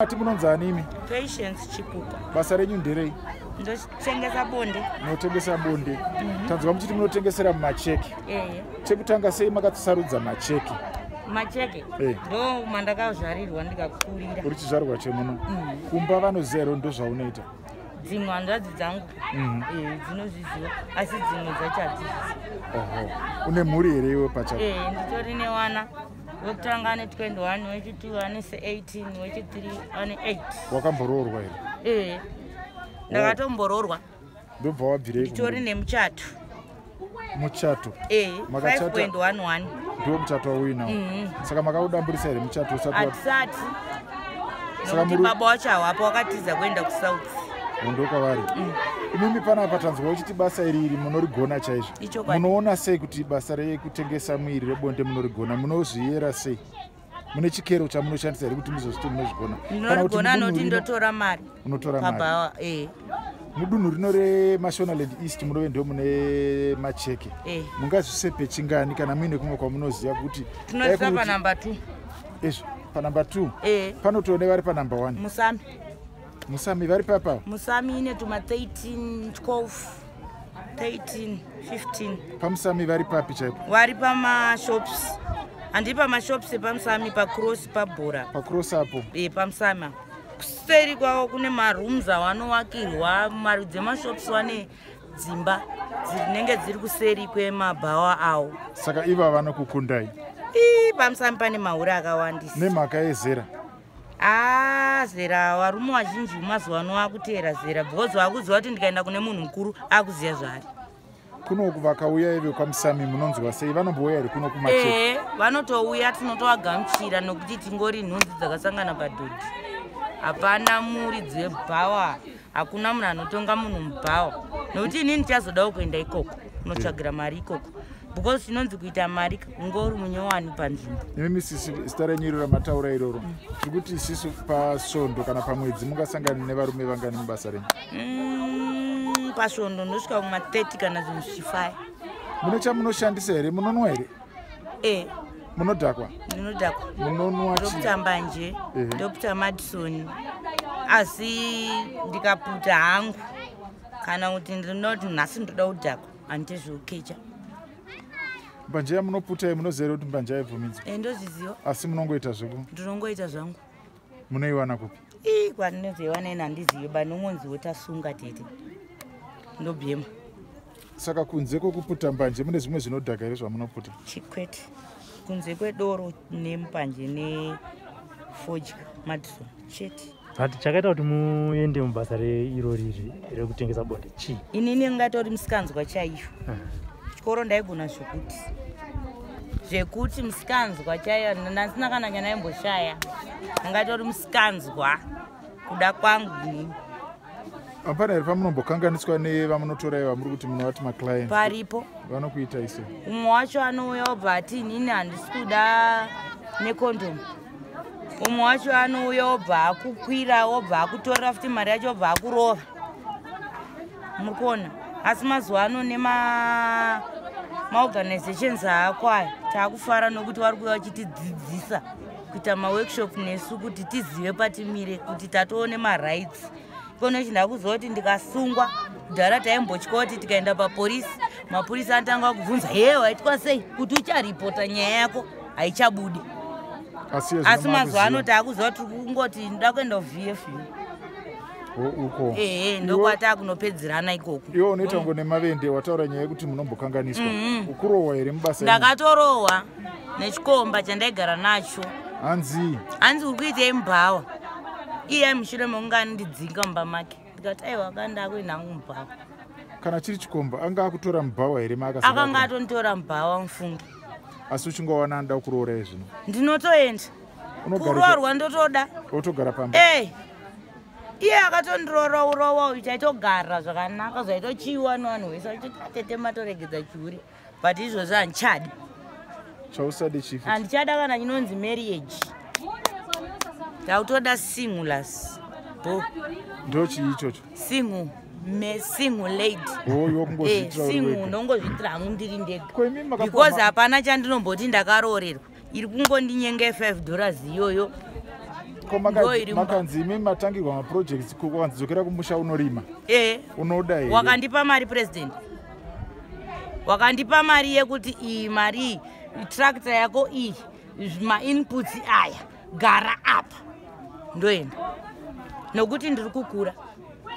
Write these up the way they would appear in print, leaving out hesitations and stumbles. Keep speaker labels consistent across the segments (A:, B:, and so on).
A: Ati munonzi ani imi?
B: Patience Chikupa.
A: Basa renyu nderei?
B: Ndotengesa bonde.
A: Munotengesa bonde. Tanzwa muchiti munotengesera mumacheke.
B: Ehe.
A: Chekutanga, sei makasarudza macheke?
B: Macheke. Ndo mandakazvarirwa ndikakurira.
A: Uri chizvarwa chemuno? Kumba vanoziva here ndo zvaunoita?
B: Dzimwe hanzvadzi dzangu dzinozviziva, asi dzimwe dzacho hadzizivi.
A: Oho, une mhuri here iwe pachako?
B: Ehe, nditori newana. Wekutanga ane 21, wechi2 ane 18, wechi3 ane 8.
A: Wakamboroorwa here?
B: Ehe, ndakatomboroorwa.
A: Ndobva wabvirei?
B: Nditori nemuchato.
A: Muchato?
B: Ehe.
A: Makachata?
B: 5.11.
A: Ndiwo muchato wauinawo? Saka makaudamburisa here muchato usati
B: Hatisati.
A: Saka
B: Nokuti baba wacho hawapo, wakatiza kuenda kuSouth.
A: Hondo kwavari. Imimi panapa tanzwa uchiti basa iri munorigona chaizvo.
B: Ichokwadi.
A: Munoona sei kuti basa rekutengesa mwiri, rebonde, munorigona? Munozviyera sei? Mune chikero chamunoshandisa here kuti muzozviti munozvigona? Kana kuti
B: Ndinorigona
A: mudunhu
B: nokuti ndotora mari.
A: Unotora mari?
B: Pabhawa, ehe.
A: Mudunhu rino reMashonaland East munove ndo mune macheke. Mungazvisepe chingani kana muine kumwe kwamunoziva kuti
B: Tinozisa
A: dai kuri
B: panumber 2.
A: Izvo panumber 2?
B: Ehe.
A: Panotoone vari panumber 1?
B: Musami.
A: Musami vari papa?
B: Musami ine tuma 13, 12, 13, 15.
A: Pamusami vari papi chaipo?
B: Vari pamashops, handii, pamashops epamusami, pacross, pabhora.
A: Pacross apo?
B: E, pamusami apo. Kuseri kwavo kune marooms avanowakirwa. Marudzi emashops vane dzimba dzinenge dziri kuseri kwemabhawa awo.
A: Saka iva vanokukundai?
B: Ii, pamusami pane mahure akawandisa.
A: Nemhaka yezera?
B: Aa, zera, varume vazhinji mazuva ano akuteera zera because vakuziva kuti ndikaenda kune munhu mukuru akuziva zvaari.
A: Kunoku vakauya ive kwamusami munonzwa sei? Vanombouya here kuno kumacheke?
B: Ehe, vanotouya, tinotovagamuchira nokuti tingori nhunzi dzakasangana padhodhi. Hapana muridzi webhawa, hakuna munhu anotonga munhu mubhawa, nokuti inini ndichazodawo kuenda ikoko kunotsvagira mari ikoko because chinonzi kuita mari ungori munyowani panzvimbo.
A: Imi sisi, zita renyu iro ramataura iroro, tiri kuti isisu pasvondo kana pamwedzi mungasangana nevarume vangani mubasa renyu?
B: Pasvondo ndosvika kuma30 kana zvinhu zvichifaya.
A: Mune chamunoshandisa here? Munonwa here?
B: E.
A: Munodhakwa?
B: Ndinodhakwa.
A: Munonwa chii?
B: Ndoputa mbanje. Ndoputa Madison, asi ndikaputa hangu kana kuti ndinoti nhasi ndoda kudhakwa, handite zveukecha.
A: Mbanje yamunoputa iyi, munoziva here kuti mbanje haibvumidzwa?
B: E, ndozviziva.
A: Asi munongoita zveku
B: Ndinongoita zvangu.
A: Munoiwana kupi?
B: Ii, kwandinozoiwana ini handizivi, ba nongonziwo tasunga tete, ndobhema.
A: Saka kunze kwekuputa mbanje mune zvimwe zvinodhaka here zvamunoputa?
B: Chikwete, kunze kwedoro nemupanje nefodya, Madison chete.
C: But chakaita kuti muende mubasa reirori rekutengesa bonde chii?
B: Inini ngatori musikanzwa chaiyo. Chikoro ndaigona zvekuti musikanzwa chaiyo, ndasina kana chandaimboshaya. Ngatori musikanzwa kuda kwangu inini.
A: Hapana here pamunombokanganiswa nevamunotora iva muri kuti munovati maclient?
B: Paripo.
A: Vanokuita ise?
B: Umwe wacho anouya obva ati, "Inini handisi kuda nekondomu." Umwe wacho anouya obva akukwira, obva akutorera futi mari yacho, obva akurova. Muri kuona? Asi mazuva ano nema maorganizations aako aya, taakufara nokuti vari kuuya vachitidzidzisa kuita maworkshop nesu kuti tizive patimire, kuti tatoone marights. Ikono chindakuziva kuti ndikasungwa, kudhara taimbotya kuti tikaenda paporisi, mapurisa anotanga kubvunza, "He, waitwa sei?" kuti ucharipota nyaya yako haichabudi.
A: Asi iye zvino
B: Asi mazuva ano
A: maakuziva.
B: taakuziva, tiri kungoti ndoda kuenda kuVFU.
A: Uko.
B: Ehe, ndokwataakunopedzerana ikoko.
A: Iwe unoita kungo nemavende, wataura nyaya yekuti munombokanganiswa. Ukurohwa here mubasa imo?
B: Ndakatorohwa nechikomba chandaigara nacho.
A: Hanzi?
B: Hanzi, "Uri kuitei mubhawa?" Iye mushure mekunge anondidzinga mumba make, ndikati, "Aiwa, kanda kuenda hangu mubhawa."
A: Kana chiri chikomba, anga akutora mubhawa here?
B: Akanga
A: Maakasangana?
B: atonditora mubhawa, mufunge.
A: Asi uchingowana anoda kuroora izvino?
B: Ndinotoenda.
A: Unogarika?
B: Kuroorwa ndotoda.
A: Wotogara pamba?
B: Ei, iye akatondirooraurowa uyu, taitogara zvakanaka, zvaitochiwa nevanhu vese vachiti, "Atete matoregedza chiuri." But izvozvo handichadi.
A: Chausadi chifi?
B: Handichada kana chinonzi marriage, takutoda singleness bo.
A: Ndo chii ichocho?
B: Single single lady.
A: Oh, iwe kungozviitira uri
B: Single.
A: wega.
B: Ndongozviitira hangu ndiri ndega.
A: Ko imi makapuwa
B: Because hapana chandinomboti ndakaroorerwa, iri kungondinyenga $5 iyoyo.
A: Makanzi imi matangirwa maprojects, kukanzi dzokera kumusha unorima. Unoda here?
B: Wakandipa mari president, wakandipa mari yekuti iyi mari, tractor yako iyi, mainputs aya, gara apa. Ndoenda nokuti ndiri kukura,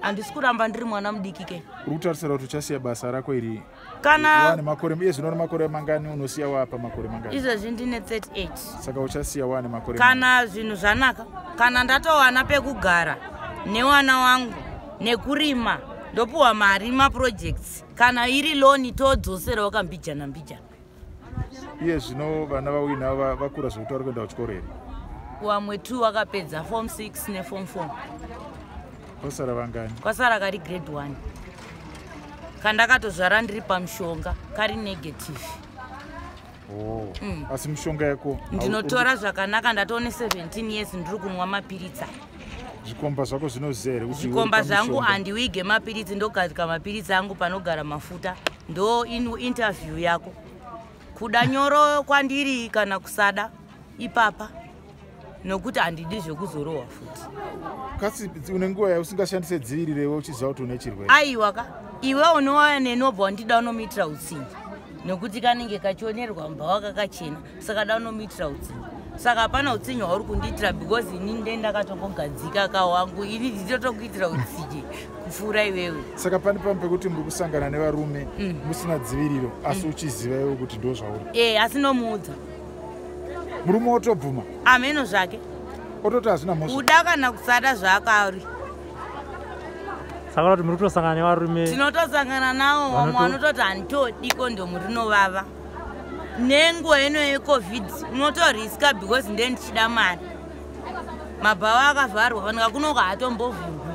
B: handisi kuramba ndiri mwana mudiki ke.
A: Uri kutarisira kuti uchasiya basa rako iri
B: kana
A: wane makore, iye zvino makore mangani? Unosiya wapa makore mangani?
B: Izvezvi ndine 38.
A: Saka uchasiya wane makore?
B: Kana zvinhu zvanaka, kana ndatowana pekugara newana wangu nekurima, ndopuwa mari, maprojects, kana iri loan todzoserawo kambijana mbijana.
A: Iye zvino vana vauinavo vakura zvokuti vari kuenda kuchikoro here?
B: Wamwe two wakapedza form 6 neform 4.
A: Kwasara vangani?
B: Kwasara kari grade 1, kandakatozvara ndiri pamushonga, kari negative.
A: Oh. Asi mishonga yako?
B: Ndinotora zvakanaka, ndatone 17 years ndiri kunwa mapiritsi aya.
A: Zvikomba zvako zvinoziva here kuti iwe uri
B: Zvikomba zvangu
A: pamushonga?
B: Handiwige mapiritsi, ndogadzika mapiritsi angu panogara mafuta. Ndo inu interview yako, kuda nyoro kwandiri kana kusada ipapa, nokuti handidi zvekuzorohwa futi.
A: Kasi une nguva yausingashandise dziviriro iwe uchiziva kuti une chirwere?
B: Aiwa ka, iwe unouya neni wobva wandida unomuitira utsinye, nokuti kanenge kachionerwa mubva kakachena, saka da unomuitira utsinye. Saka hapana utsinye hwauri kundiitira, because ini nde ndakatongogadzika kawangu, ini nditotokuitira utsinye kupfuura iwewe.
A: Saka pane pamwe pekuti muri kusangana nevarume musina dziviriro, asi uchiziva iwe kuti ndo zvauri?
B: E, asi nomuudza.
A: Murume wotobvuma?
B: Ameno zvake.
A: Ototi hazvina mhosva?
B: Kuda kana kusada, zvaakari.
C: Saka kuti muri kutosangana nevarume?
B: Tinotosangana navo vamwe vanototi handitodi kondomu, rinovava. Nenguva ino yeCovid unotoriska, because nde ndichida mari. Mabhawa akavharwa, fanika kunoka hatombovhurwi.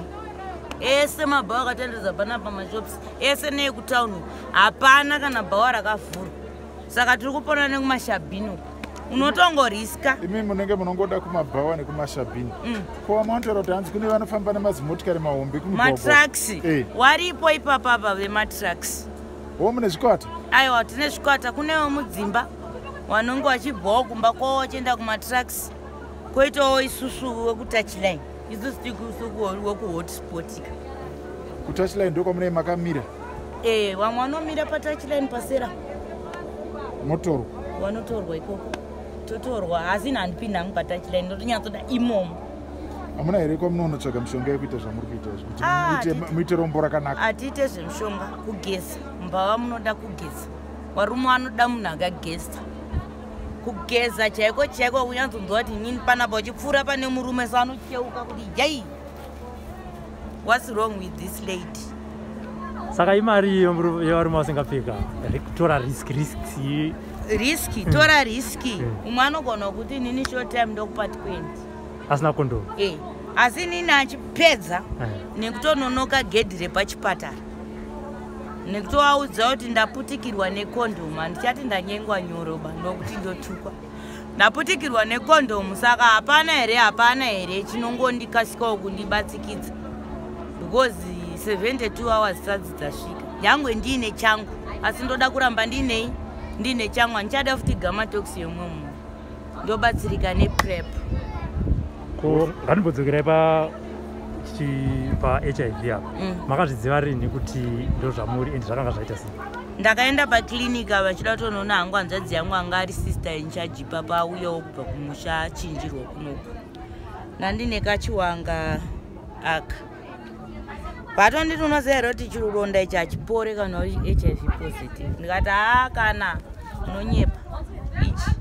B: Ese mabhawa akatenderedza panapa, mashops ese neekutauni, hapana kana bhawa rakavhurwa. Saka tiri kupona nekumashabhini uku, unotongoriska.
A: Imi munenge munongoda kumabhawa nekumashabhini. Ko vamwe vanotaura kuti hanzi kune vanofamba nemazimotikari mahombe kumigwagwa?
B: Matrucks. Waripo ipapapa vematrucks.
A: Wo mune zvikwata?
B: Aiwa, tine zvikwata. Kunewo mudzimba vanonge vachibvawo kumba kwavo vachienda kumatrucks, koitawo isusu wekutouchline, isusu tikusuku wekuhotspot.
A: Kutouchline ndo kwamunei makamira?
B: E, vamwe vanomira patouchline pasera.
A: Motorwa?
B: Vanotorwa ikoko, totorwa, asi ini handipindi hangu patouchline, ndotonyatsoda imomo.
A: Hamuna here kwamunonotsvaga mishonga yekuita zvamuri kuita izvi kuti
B: Ah,
A: muite rombo rakanaka?
B: Hatiite zvemushonga, kugeza. Mbava munoda kugeza, varume vanoda munhu akageza, kugeza chaiko chaiko, kunyanzonzwa kuti inini panapa uchipfuura pane murume saanocheuka kuti, "Yai, what's wrong with this lady?"
C: Saka imari yevarume vasingapfeka, kutora risk
B: Risk, tora risk. Umwe anogona kuti inini short time ndokupa 20.
C: Asina kondomu.
B: E, asi inini achipedza nekutononoka gedhi repachipatara, nekutovaudza kuti ndaputikirwa nekondomu. Handichati ndanyengwa nyoroba, nokuti ndotukwa. Ndaputikirwa nekondomu, saka hapana here, hapana here chinongondikasikawo kundibatsikidza, because 72 hours sadzi dzasvika, nyangwe ndiine changu, asi ndoda kuramba ndiinei, ndiine changu. Handichada futi gamatox yomwe munhu, ndobatsirika nePrEP.
C: Ko ngatimbodzokerai pa paHIV apa. Makazviziva rini kuti ndo zvamuri, and zvakanga zvaita sei?
B: Ndakaenda paklinika vachida kutonoona hangu hanzvadzi yangu anga ari sister in charge ipapa, auyawo kubva kumusha achinjirwa kunoku. Nandine kachiwanga aka, vatonditi, "Unoziva here kuti chironda ichi hachipore kana uri HIV positive?" Ndikati, "Haa, kana unonyepa, ichi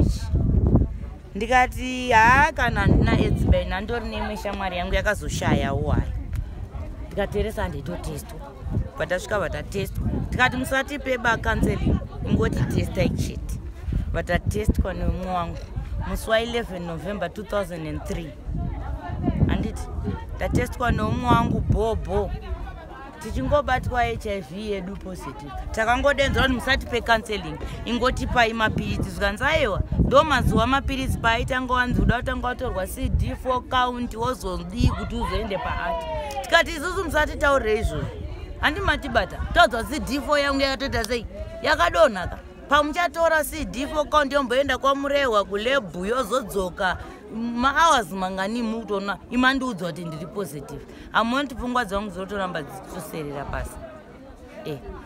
B: ichi." Ndikati, "Haa, kana handina AIDS baina." Ndori neimwe shamwari yangu yakazoshayawo hayo. Ndikateresa, handitotestwa. Vatasvika vatatestwa, tikati, "Musatipe bacounseling, ingoti testai chete." Vatatestwa nemumwe wangu musi wa11 November 2003. Handiti ndatestwa neumwe wangu bhobho, tichingobatwa HIV yedu positive, takangodenzera kuti, "Musatipe counseling, ingotipai mapiritsi." Zvikanzi, "Aiwa." Ndo mazuva mapiritsi paaitanga wanzi uda kutanga watorwa CD4 count, wozodii kuti uzoende paati. Tikati, "Isusu musatitaurire izvozvo, handi matibata taudzwa CD4 yangu yakatoita sei, yakadonhaka. Pamuchatora CD4 count yomboenda kwamurehwa kulab, yozodzoka." Mahours mangani mukutoona imandiudza kuti ndiri positive? Hamuoni pfungwa dzangu dzinotoramba dzichitoserera pasi.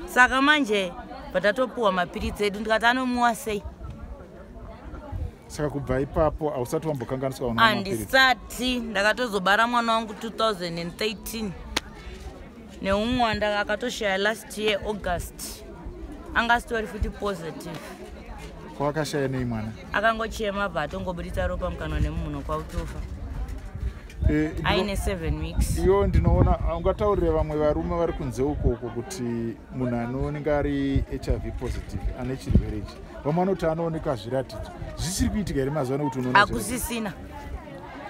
B: Saka manje patatopuwa mapiritsi edu, ndikati anomwiwa sei?
A: Saka kubva ipapo hausati wambokanganiswa unwa mapiritsi?
B: Handisati. Ndakatozobara mwana wangu 2013, neumwe wandaka akatoshaya last year August, anga sitori futi positive.
A: Kwakashaya nei mwana?
B: Akangochema, bva atongobuditsa ropa mukanwa nemuhuno, kwautofa. Aine 7 weeks.
A: Iyo ndinoona ungataurire vamwe varume vari kunze ukoko kuti munhu anonenge ari HIV positive, ane chirwere ichi, vamwe vanoti anooneka zviratidzo. Zvichiri kuitika here mazuva ano kuti unoona zviratidzo?
B: Hakusisina,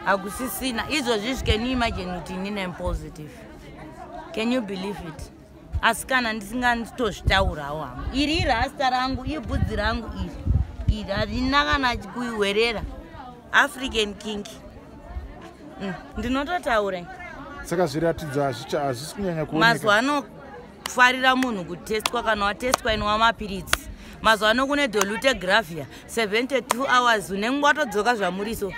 B: hakusisina izvozvi. Can you imagine kuti inini am positive? Can you believe it? Asi kana ndisinganditozvitaurawo hangu, iri irasta rangu, ibvudzi rangu iri, iri harina kana kuiwerera, African king. Ndinototaura.
A: Saka zviratidzo hazvisi kunyanya kuoneka?
B: Mazuva anofarira munhu kutestwa. Kana watestwa, inwa mapiritsi. Mazuva ano kune dolutegravir, 72 hours unenge watodzoka zvamuriso.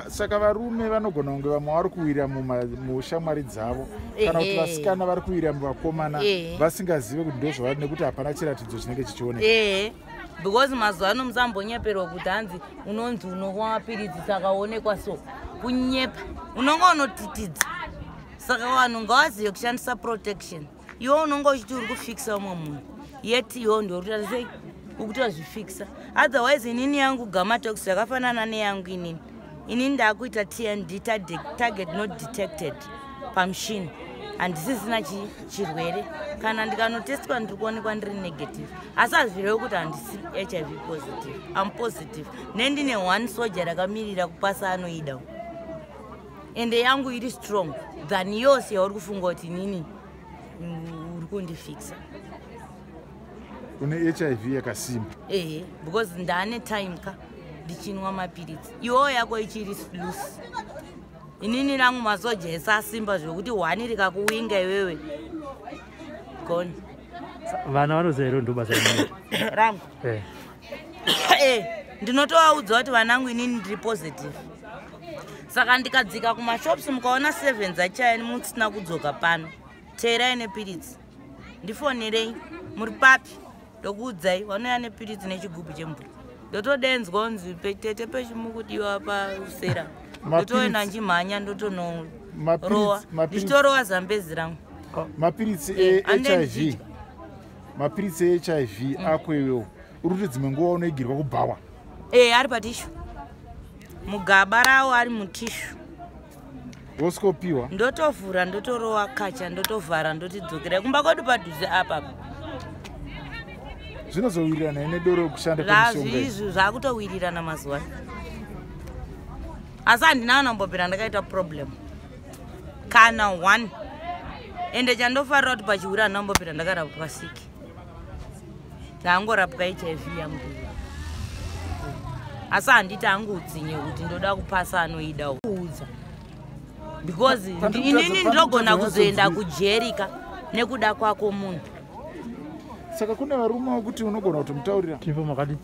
A: Saka varume vanogona kunge vamwe vari kuwira mushamwari dzavo, kana kuti vasikana vari kuwira muvakomana vasingazive kuti ndo zvavari, nekuti hapana chiratidzo chinenge chichioneka.
B: Ehe, because mazuva ano musambonyeperwa kuti hanzi unonzi unomwa mapiritsi saka uonekwa. So kunyepa, unonge unotitidza. Saka vanhu ngavazive kushandisa protection. Iwe unonge uchiti uri kufikisa umwe munhu, yet iwe ndori sei ukutozvifikisa? Otherwise inini yangu Gamatox yakafanana neyangu inini. Inini ndaakuita TND, target not detected, pamushini. Handisisina chirwere. Kana ndikanotestwa, ndiri kuonekwa ndiri negative, asi hazvirevi kuti handisi HIV positive. Am positive, nendine one soja rakamirira kupasa anoida, ende yangu iri strong than yose yauri kufunga kuti inini uri kundifikisa.
A: Une HIV yakasimba.
B: Ehe, because ndaane time ka ndichinwa mapiritsi. Iwewo yako ichiri loose, inini rangu masoja ese asimba zvekuti one rikakuwinga iwewe, gone.
C: Vana vanoziva here ndo basa rinoita?
B: Rangu?
C: Eh.
B: Ndinotovaudza kuti vanangu, inini ndiri positive. Saka ndikadzika kumashops, mukaona 7 dzachaya musina kudzoka pano, teerai nepiritsi, ndifonerei, muri papi, ndokuudzai. Vanouya nepiritsi nechigubhu chemvura. Ndotodenzwa unzi, "Tete pechimukudiwa pasera." Ndotoenda nchimhanya, ndotonorowa. Ndichitorova zambezi rangu.
A: Mapiritsi
B: Ande
A: eHIV,
B: ndichidya.
A: mapiritsi eHIV ako iwewo, uri kuti dzimwe nguva unoigirwa kubhawa?
B: E, ari patissue, mugaba rawo, ari mutissue.
A: Wosikopiwa?
B: Ndotovhura, ndotorowa kacha, ndotovhara, ndotidzokerai kumba kwedu padhuze apapa.
A: Zvinozowirirana here nedoro kushanda kwemishonga iyi?
B: Zvazvizvi zvakutowirirana mazuva ano, asi handina kana kumbopera ndakaita problem kana one. Ende chandofarira kuti pachihure handina kumbopera ndakarapwa siki, ndangorapwa HIV yangu. Asi handiti hangu utsinye kuti ndoda kupasa anoida kuudza, because inini ndinogona kuzoenda kujerika nekuda kwako munhu.
A: Saka kune varume wekuti unogona kutomutaurira?
C: Tipo makadi?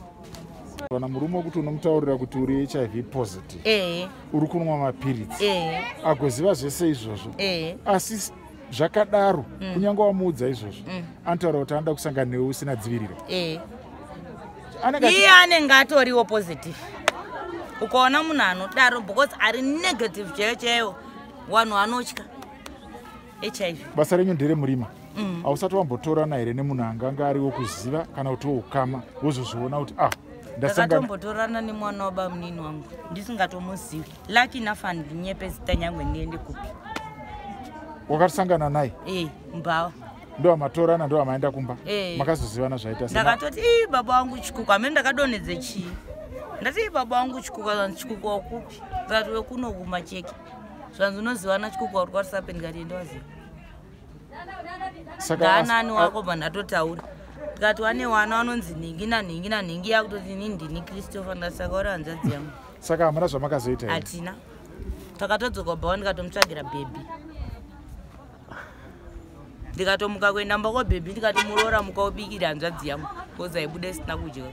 A: Kana murume wekuti unomutaurira kuti uri HIV positive, uri kunwa mapiritsi, agoziva zvese izvozvo, asi zvakadaro, kunyange wamuudza izvozvo, anotaura kuti anoda kusangana newe usina dziviriro. Anenge
B: Iye anenge atoriwo positive. Ukaona munhu anodaro, because ari negative chaiyo chaiyo, vanhu vanotya HIV.
A: Basa renyu nderemurima. Hausati wambotorana here nemunhu anganga ari wokuziva kana kuti woukama, wozozviona kuti, ah, ndasangana?
B: Ndakatombotorana nemwana wabamunini wangu ndisingatomuzivi. Lucky enough handinyepe zita, nyangwe ndiende kupi.
A: Wakasangana naye?
B: E, mbava.
A: Ndo amatorana, ndo amaenda kumba?
B: Eh.
A: Makazozivana zvaita sei?
B: Ndakatoti, ii, baba wangu Chikuku. Hamene ndakadonhedze chii, ndati, ii, baba wangu Chikuku. Zvanzi, "Chikuku wakupi?" Ndikati, "Wekuno kuMacheke." Zvanzi, "Unozivana Chikuku wauri kwaRusape?" Ndikati, "Endowaziva."
A: Saka
B: Ndaanani wako? Bva ndatotaura, ndikati, "Wane wana vanonzi nhingi nanhingi nanhingi." Yakutoti, "Ini ndini Christopher." Ndati, "Saka uri hanzvadzi yangu."
A: Saka hamuna zvamakazoita here?
B: Hatina. Takatodzoka bhawa, ndikatomutsvagira bhebhi, ndikatomuka kuenda mba kwabhebhi, ndikati, "Muroora, muka ubikire hanzvadzi yangu," because aibuda isina kudya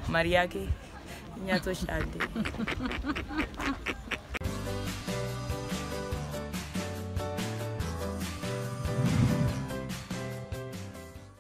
B: mari yake. Inyatsoshande.